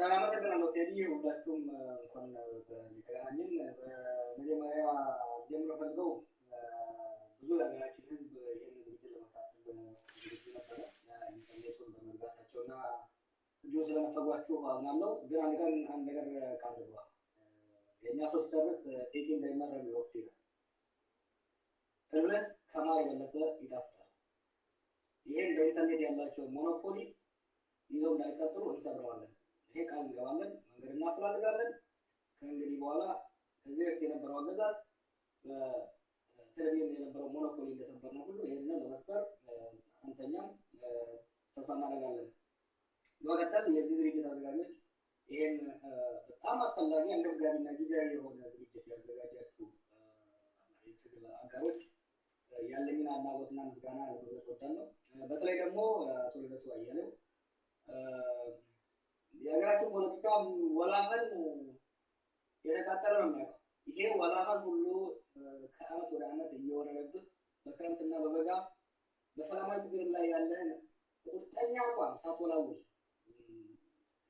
አመሰግናለሁ ቴዲ። ሁላችሁም እንኳን በዚህ ተገናኘን። በመጀመሪያ ጀምሮ ፈልገው ብዙ የሀገራችን ሕዝብ ይህን ዝግጅት ለመሳተፍ ዝግጁ ነበረ። ኢንተርኔቱን በመዝጋታቸው እና እጁን ስለነፈጓችሁ አዝናለሁ። ግን አንድ ቀን አንድ ነገር ቃል ልግባ። የእኛ ሰው ሲተርት ቴዲ እንዳይመረግ ይወስድ ይላል። እምነት ከማር የበለጠ ይጣፍጣል። ይህን በኢንተርኔት ያላቸው monopoly ይዘው እንዳይቀጥሉ እንሰብረዋለን። ይሄ ቃል እንገባለን። መንገድ እናፈላልጋለን። ከእንግዲህ በኋላ ከዚህ በፊት የነበረው አገዛዝ በቴሌቪዥን የነበረው monopoly እንደሰበር ነው ሁሉ ይህንን ለመስበር አንተኛም፣ ተስፋ እናደርጋለን። በመቀጠል የዚህ ዝግጅት አዘጋጆች፣ ይህን በጣም አስፈላጊ፣ አንገብጋቢና ጊዜያዊ የሆነ ዝግጅት ያዘጋጃችሁ የትግል አጋሮች ያለኝን አድናቆትና ምስጋና ለመግለጽ እወዳለሁ። በተለይ ደግሞ አቶ ልደቱ አያሌው፣ የሀገራችን ፖለቲካ ወላፈን የተቃጠለ ነው የሚያውቀው። ይሄ ወላፈን ሁሉ ከአመት ወደ አመት እየወረደብህ በክረምትና በበጋ በሰላማዊ ትግል ላይ ያለህን ቁርጠኛ አቋም ሳትወላውል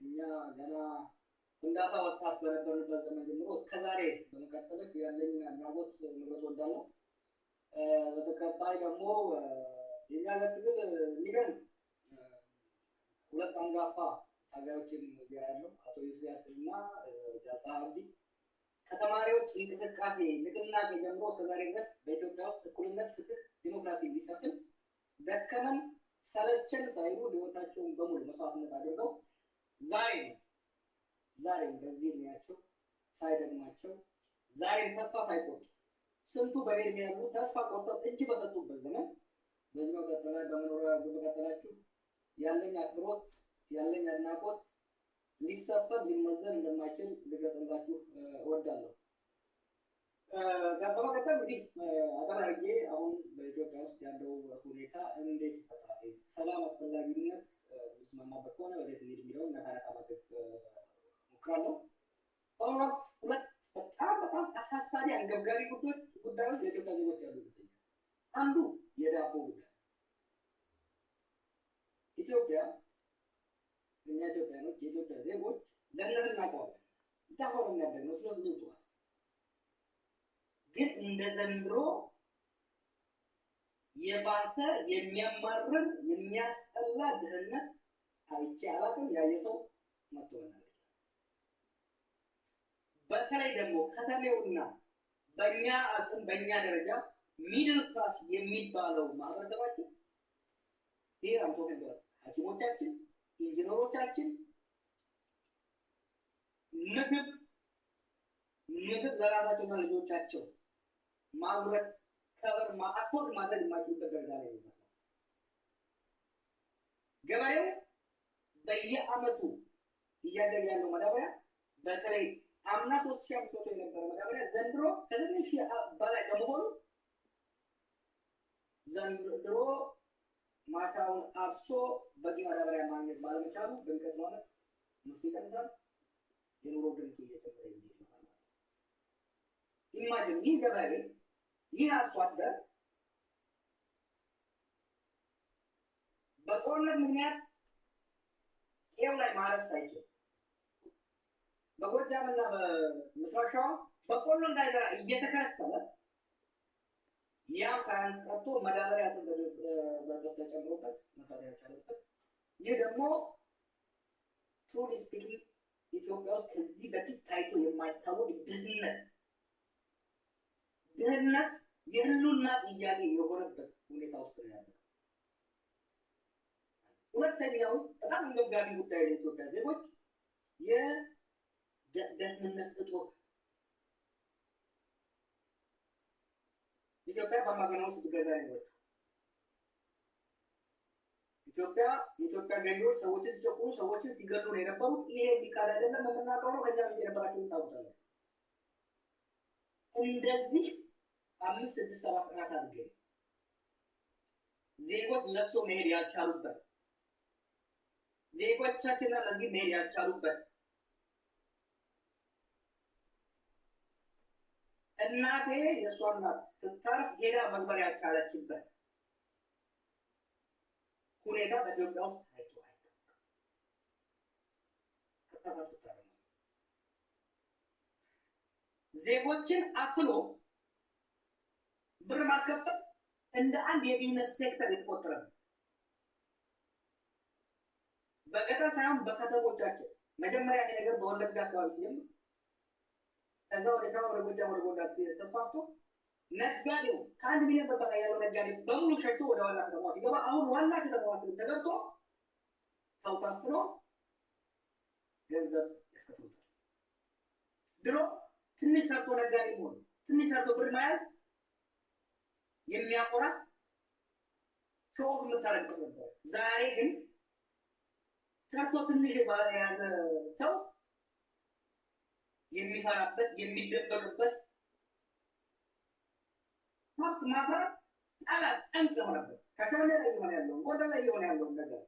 እኛ ገና ፍንዳታ ወጣት በነበርንበት ዘመን ጀምሮ እስከ ዛሬ በመቀጠልህ ያለኝን አድናቆት መግለጽ እወዳለሁ። በተቀጣይ ደግሞ የኛ ሀገር ትግል የሚገርም ሁለት አንጋፋ ታጋዮችን እዚያ ያለው አቶ ዩሱፍ ያሲን እና ጃልታ አብዲ ከተማሪዎች እንቅስቃሴ ንቅናቄ ጀምሮ እስከ ዛሬ ድረስ በኢትዮጵያ ውስጥ እኩልነት፣ ፍትህ፣ ዲሞክራሲ እንዲሰፍን ደከመን ሰለቸን ሳይሉ ህይወታቸውን በሙሉ መስዋዕትነት አድርገው ዛሬም በዚህ እድሜያቸው ሳይደግማቸው፣ ዛሬም ተስፋ ሳይቆርጡ፣ ስንቱ በእኔ እድሜ ያሉ ተስፋ ቆርጠው እጅ በሰጡበት ዘመን በዚህ መቀጠላ በመኖሪያ በመቀጠላችሁ ያለኝ አክብሮት፣ ያለኝ አድናቆት ሊሰፈር ሊመዘን እንደማይችል ልገልጽላችሁ እወዳለሁ። በመቀጠል እንግዲህ አጠር አድርጌ አሁን በኢትዮጵያ ውስጥ ያለው ሁኔታ እንዴት ይፈታል፣ ሰላም አስፈላጊነት የምስማማበት ከሆነ ወዴት እንሂድ የሚለውን ነካ ነካ ማድረግ እሞክራለሁ። በአሁኑ ወቅት ሁለት በጣም በጣም አሳሳቢ አንገብጋቢ ጉዳዮች ለኢትዮጵያ ዜጎች ያሉ ይመስለኛል። አንዱ የዳቦ ጉዳይ። ኢትዮጵያ፣ እኛ ኢትዮጵያኖች፣ የኢትዮጵያ ዜጎች ለእነት እናውቀዋለን። ዳሆ ነው የሚያደግነው ስለ ትዋስ ግን እንደ ዘንድሮ የባሰ የሚያማርር የሚያስጠላ ድህነት አይቼ አላውቅም። ያየ ሰው መጥቶ መናገር። በተለይ ደግሞ ከተሜውና በእኛ አቅም በእኛ ደረጃ middle class የሚባለው ማህበረሰባችን፣ ይህ አምቶ ሐኪሞቻችን፣ ኢንጂነሮቻችን ምግብ ለራሳቸውና ልጆቻቸው ማምረት cover afford ማድረግ የማይችሉበት ደረጃ ላይ ይመስላል። ገበሬው በየአመቱ እያደገ ያለው ማዳበሪያ፣ በተለይ አምና 3500 የነበረ ማዳበሪያ ዘንድሮ ከ9000 በላይ በመሆኑ ዘንድሮ ማሳውን አርሶ በቂ ማዳበሪያ ማግኘት ባለመቻሉ በሚቀጥለው ዓመት ምርቱ ይቀንሳል፣ የኑሮ ውድነቱ እየጨመረ የሚሄድ ይሆናል ማለት ነው። Imagine ይህ ገበሬ፣ ይህ አርሶ አደር በጦርነት ምክንያት ጤው ላይ ማረስ ሳይችል፣ በጎጃምና በምስራቅ ሸዋ በቆሎ እንዳይዘራ እየተከለከለ፣ ያም ሳያንስ ቀርቶ ማዳበሪያ በእጥፍ ተጨምሮበት መፍታት ያልቻለበት፣ ይህ ደግሞ truly speaking ኢትዮጵያ ውስጥ ከዚህ በፊት ታይቶ የማይታወቅ ድህነት፣ ድህነት የህልውና ጥያቄ የሆነበት ሁኔታ ውስጥ ነው ያለው። ሁለተኛው በጣም አንገብጋቢ ጉዳይ ለኢትዮጵያ ዜጎች የደህንነት እጦት። ኢትዮጵያ በአምባገነኖች ስትገዛ የኖረችው ኢትዮጵያ፣ የኢትዮጵያ ገዢዎች ሰዎችን ሲጨቁኑ፣ ሰዎችን ሲገሉ ነው የነበሩት። ይሄ የሚካድ አይደለም፣ የምናውቀው ነው። ከኛ በፊት የነበራቸውን ታውቁታላችሁ። እንደዚህ አምስት፣ ስድስት፣ ሰባት ጥናት አድርጌ ዜጎች ለቅሶ መሄድ ያልቻሉበት፣ ዜጎቻችንና መስጊድ መሄድ ያልቻሉበት፣ እናቴ የእሷ እናት ስታርፍ ሄዳ መቅበር ያልቻለችበት ሁኔታ በኢትዮጵያ ውስጥ ታይቶ አይታወቅም። ከተሳሳትኩ ታረማለሁ። ዜጎችን አፍኖ ብር ማስከፈል እንደ አንድ የ business sector የተቆጠረ ነው። በገጠር ሳይሆን በከተሞቻችን መጀመሪያ ይሄ ነገር በወለጋ አካባቢ ሲጀምር፣ ከዛ ወደ ሸዋ፣ ወደ ጎጃም፣ ወደ ጎንደር ተስፋፍቶ ነጋዴው ከ1 ሚሊዮን ብር በላይ ያለው ነጋዴ በሙሉ ሸሽቶ ወደ ዋና ከተማዋ ሲገባ፣ አሁን ዋና ከተማዋ ስም ተገብቶ ሰው ታፍኖ ገንዘብ ያስከፍሉታል። ድሮ ትንሽ ሰርቶ ነጋዴ መሆን፣ ትንሽ ሰርቶ ብር መያዝ የሚያኮራ፣ show off የምታደርግበት ነበር። ዛሬ ግን ሰርቶ ትንሽ የያዘ ሰው የሚፈራበት፣ የሚደበቅበት፣ ሀብት ማፍራት ጠላት ጠንቅ የሆነበት፣ ሻሸመኔ ላይ እየሆነ ያለውን፣ ጎንደር ላይ እየሆነ ያለውን ነገር፣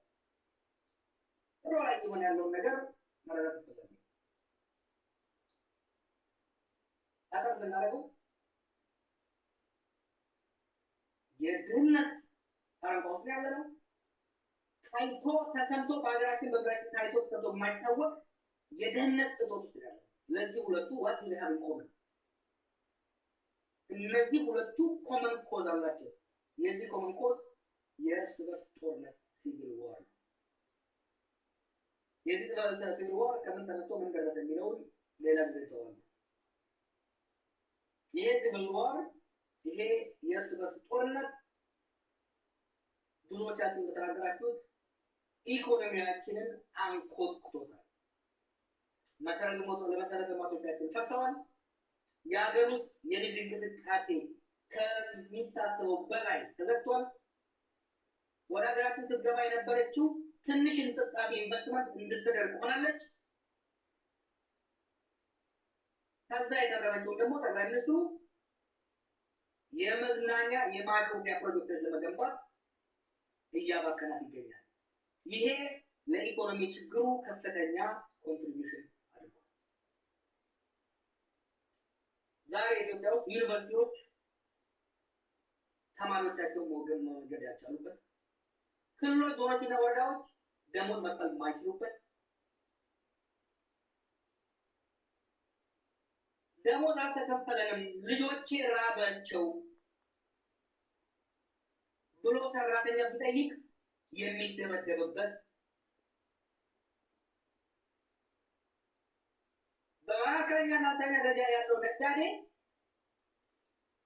ጥሮ ላይ እየሆነ ያለውን ነገር መረዳት አስፈላጊ ነው። አጠር ስናደርገው የድህነት አረንቋ ውስጥ ያለ ነው። ታይቶ ተሰምቶ በሀገራችን በብራችን ታይቶ ተሰምቶ የማይታወቅ የድህነት እጦት ውስጥ ያለ። ለዚህ ሁለቱ what they have common? እነዚህ ሁለቱ common cause አላቸው። የዚህ common cause የእርስ በርስ ጦርነት፣ civil war ነው። የዚህ civil war ከምን ተነስቶ ምን ደረሰ የሚለውን ሌላ ጊዜ ተዋል። ይሄ civil war፣ ይሄ የእርስ በርስ ጦርነት ብዙዎቻችሁ እንደተናገራችሁት ኢኮኖሚያችንን አንኮትኩቶታል። ለመሰረተ ልማቶቻችን ፈርሰዋል። የሀገር ውስጥ የንግድ እንቅስቃሴ ከሚታሰበው በላይ ተዘግቷል። ወደ ሀገራችን ስትገባ የነበረችው ትንሽ እንጥብጣቢ ኢንቨስትመንት እንድትደርግ ሆናለች። ከዛ የተረፈችውን ደግሞ ጠቅላይ ሚኒስትሩ የመዝናኛ የማሾፊያ ፕሮጀክቶች ለመገንባት እያባከናት ይገኛል። ይሄ ለኢኮኖሚ ችግሩ ከፍተኛ contribution አድርጓል። ዛሬ ኢትዮጵያ ውስጥ ዩኒቨርሲቲዎች ተማሪዎቻቸውን መወገን መመገብ ያልቻሉበት፣ ክልሎች፣ ዞኖችና ወረዳዎች ደሞዝ መክፈል የማይችሉበት፣ ደሞዝ አልተከፈለንም፣ ልጆቼ ራባቸው ብሎ ሰራተኛ ሲጠይቅ የሚደበደብበት፣ በመካከለኛና አነስተኛ ደረጃ ያለው ነጋዴ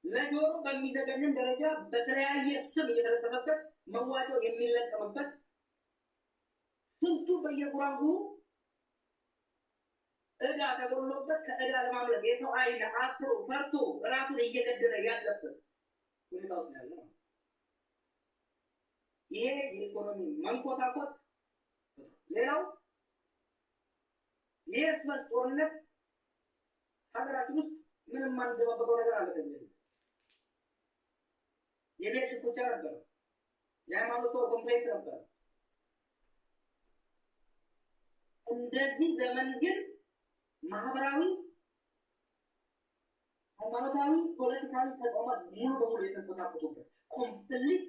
ለጆሮ በሚዘገንን ደረጃ በተለያየ ስም እየተለጠፈበት መዋጮ የሚለቀምበት፣ ስንቱ በየጉራንጉሩ ዕዳ ተጎሎበት ከዕዳ ለማምለጥ የሰው ዓይን አፍሮ ፈርቶ ራሱን እየገደለ ያለበት ሁኔታ ውስጥ ያለ ነው። ይሄ የኢኮኖሚ መንኮታኮት። ሌላው የእርስ በርስ ጦርነት ሀገራችን ውስጥ ምንም የማንደባበቀው ነገር አለ። ከዚህ በፊት የብሔር ሽኩቻ ነበር፣ የሃይማኖት complaint ነበር። እንደዚህ ዘመን ግን ማህበራዊ፣ ሃይማኖታዊ፣ ፖለቲካዊ ተቋማት ሙሉ በሙሉ የተንኮታኮቱበት፣ complete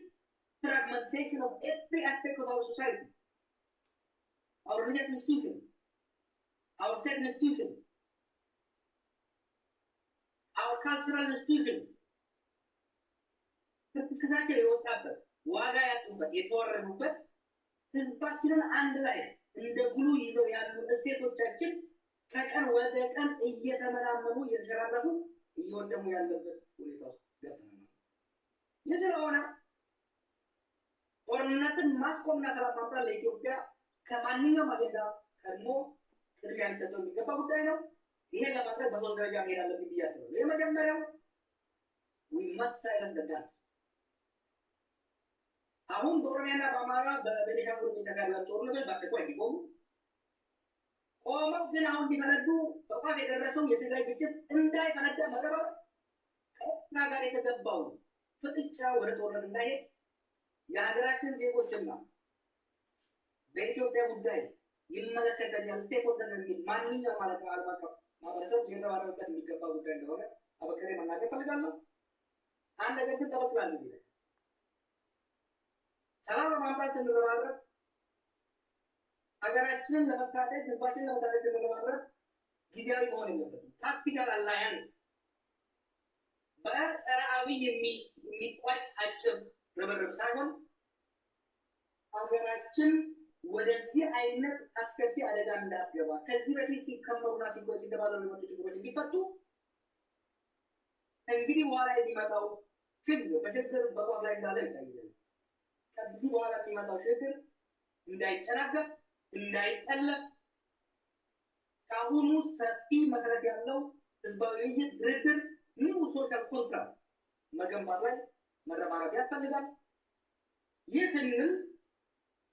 fragmentation of every aspect of our society, our religious institutions, our state institutions, our cultural institutions ፍትስክታቸው የወጣበት፣ ዋጋ ያጡበት፣ የተወረዱበት፣ ህዝባችንን አንድ ላይ እንደ glue ይዘው ያሉ እሴቶቻችን ከቀን ወደ ቀን እየተመናመኑ፣ እየተሸራረፉ፣ እየወደሙ ያለበት ሁኔታ ውስጥ ገብተናል። ይህ ስለሆነ ጦርነትን ማስቆምና ሰላም ማምጣት ለኢትዮጵያ ከማንኛውም አጀንዳ ቀድሞ ቅድሚያ ሊሰጠው የሚገባ ጉዳይ ነው። ይሄን ለማድረግ በሶስት ደረጃ መሄድ አለብን ብዬ አስባለሁ። የመጀመሪያው we must silence the guns። አሁን በኦሮሚያና በአማራ፣ በቤኒሻንጉል የተካሄዱ ጦርነቶች በአስቸኳይ እንዲቆሙ፣ ቆመው ግን አሁን ቢፈነዱ በቋፍ የደረሰው የትግራይ ግጭት እንዳይፈነዳ መረባረብ፣ ከኤርትራ ጋር የተገባው ፍጥጫ ወደ ጦርነት እንዳይሄድ የሀገራችን ዜጎችና በኢትዮጵያ ጉዳይ ይመለከተኛል stakeholder የሚል ማንኛውም ማለት ነው ዓለም አቀፍ ማህበረሰብ ሊረባረብበት የሚገባ ጉዳይ እንደሆነ አበክሬ መናገር እፈልጋለሁ። አንድ ነገር ግን ጠበቅ ላለ ጊዜ ሰላም ለማምጣት እንረባረብ። ሀገራችንን ለመታደግ፣ ህዝባችንን ለመታደግ ስንረባረብ ጊዜያዊ መሆን የለበትም። Tactical alliance በጸረ አብይ የሚቋጭ አጭር ርብርብ ሳይሆን ሀገራችን ወደዚህ አይነት አስከፊ አደጋ እንዳትገባ፣ ከዚህ በፊት ሲከመሩና ሲደባለሉ የመጡ ችግሮች እንዲፈቱ፣ እንግዲህ በኋላ የሚመጣው ችግር በችግር በቋፍ ላይ እንዳለ ይታያል። ከዚህ በኋላ የሚመጣው ችግር እንዳይጨናገፍ፣ እንዳይጠለፍ ከአሁኑ ሰፊ መሰረት ያለው ህዝባዊ ውይይት፣ ድርድር፣ new social contract መገንባት ላይ መረባረብ ያስፈልጋል። ይህ ስንል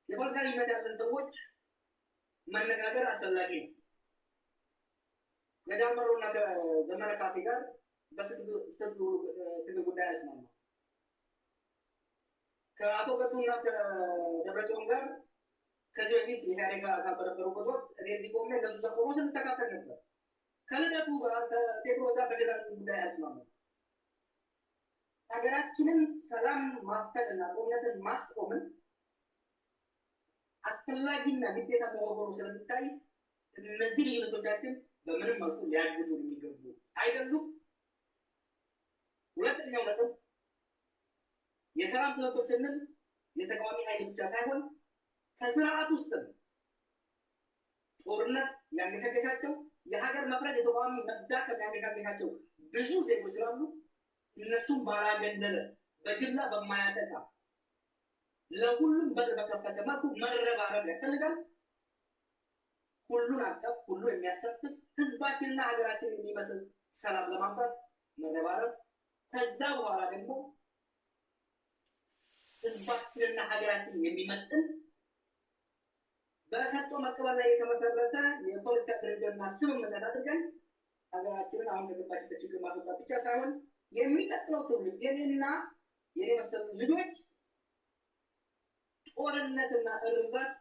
የፖለቲካ ልዩነት ያለን ሰዎች መነጋገር አስፈላጊ ነው። ከጃልመሮና ከዘመነ ካሴ ጋር በትግል ጉዳይ አልስማማም። ከአቶ ገዱና ከደብረጽዮን ጋር ከዚህ በፊት የኢህአዴግ አካል በነበሩበት ወቅት እኔ እዚህ ቆሜ እነሱ እዛ ቆሞ ስንተካከል ነበር። ከልደቱ ጋር፣ ከቴዎድሮስ ጋር በፌዴራል ጉዳይ አልስማማም። ሀገራችንን ሰላም ማስፈን እና ጦርነትን ማስቆምን አስፈላጊና ግዴታ መሆኑ ስለሚታይ እነዚህ ልዩነቶቻችን በምንም መልኩ ሊያግዱ የሚገቡ አይደሉም። ሁለተኛው ነጥብ፣ የሰላም ትብብር ስንል የተቃዋሚ ኃይል ብቻ ሳይሆን ከስርዓት ውስጥም ጦርነት ያንገሸገሻቸው፣ የሀገር መፍረስ፣ የተቃዋሚ መዳከም ያንገሸገሻቸው ብዙ ዜጎች ስላሉ እነሱም ባላገለለ፣ በጅምላ በማያጠቃ፣ ለሁሉም በር በከፈተ መልኩ መረባረብ ያስፈልጋል። ሁሉን አቀፍ፣ ሁሉን የሚያሳትፍ፣ ህዝባችንና ሀገራችንን የሚመስል ሰላም ለማምጣት መረባረብ፣ ከዛ በኋላ ደግሞ ህዝባችንና ሀገራችንን የሚመጥን በሰጥቶ መቀበል ላይ የተመሰረተ የፖለቲካ ድርድርና ስምምነት አድርገን ሀገራችንን አሁን ከገባችበት ችግር ማስወጣት ብቻ ሳይሆን የሚቀጥለው ትውልድ፣ የኔና የኔ መሰሉ ልጆች ጦርነትና እርዛት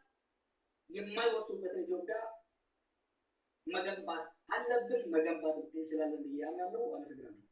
የማይወርሱበትን ኢትዮጵያ መገንባት አለብን፣ መገንባት እንችላለን ብዬ አምናለሁ። አመሰግናለሁ።